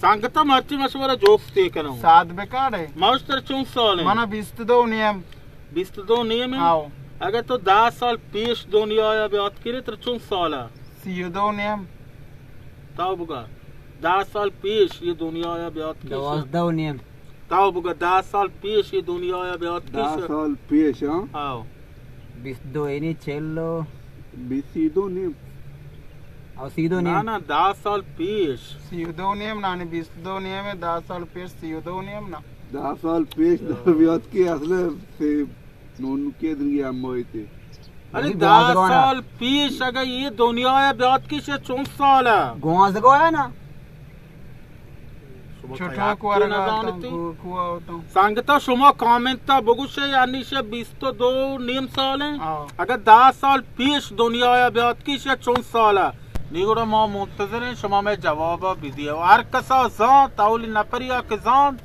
سنگتا مرچی من شمارا جوستے کنوں۔ ساد بکاڑے۔ ماشتر چون سال ہیں؟ منا بیست دو نیم۔ بیست دو نیم ہیں؟ آؤ۔ اگر تو دہ سال پیش دنیا یا بیات کرے تو چون سال ہے؟ سی و دو نیم۔ تاو بگا۔ دہ سال پیش یہ دنیا یا بیات کرے۔ دوازدہ و نیم۔ تاو بگا دہ سال پیش یہ دنیا یا بیات کرے۔ دہ سال پیش، ہاں؟ آؤ۔ بیست دو اینی چلو۔ بیست سی دو نیم۔ او سی دو نیم۔ نا، نا، دہ سال پیش۔ سی دو نیم، نانی بیست دو نیم ہے، دہ سال پیش سی دو نیم نا۔ دہ سال پیش دنیا بیات کی اصل سے نون کے دنیا مویتے۔ ارے، دہ سال پیش اگر یہ دنیا بیات کی سے چون سال ہے؟ گوانزگو ہے نا۔ شما چھٹا تیار کوارا نہ زانتی؟ کو-، کو آوتاں۔ سنگتا شما کامنتا بگوشے، یعنی شے بیست و دو نیم سال ہیں۔ ہاں۔ اگر دہ سال پیش دنیا یا بیات کی شے چون سال ہے؟ نی گڑا ما منتظر ہیں، شما میں جواب بدیے۔ ہر کسا زانت، اولی نفریا کہ زانت،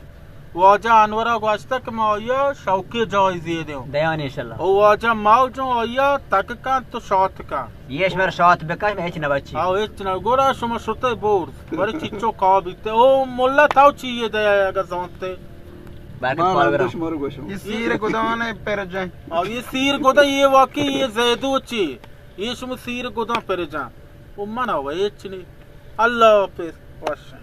واجہ انورا گوشتا کہ ما آیا شوقی جائزے دیوں۔ دیان انشاءاللہ۔ او واجہ موجوں آیا تک کن تو شات کن۔ یہ شمار شات بکش، میں ہچ نہ بچی۔ آو ہچ نہ، گڑا شما شتے بور۔ بڑے چچو کا بیتے۔ او ملا تاو چی یہ دیا اگا زانتے؟ بلکہ بارا پروگرام۔ گوش مارو گوشو۔ یہ سیر گدان ہے پر جائیں۔ آو یہ سیر گدان، یہ واقعی یہ زیدو چی۔ یہ شما سیر گدان پر جائیں۔ او من آو ہچ نہیں۔ اللہ حافظ۔ وش۔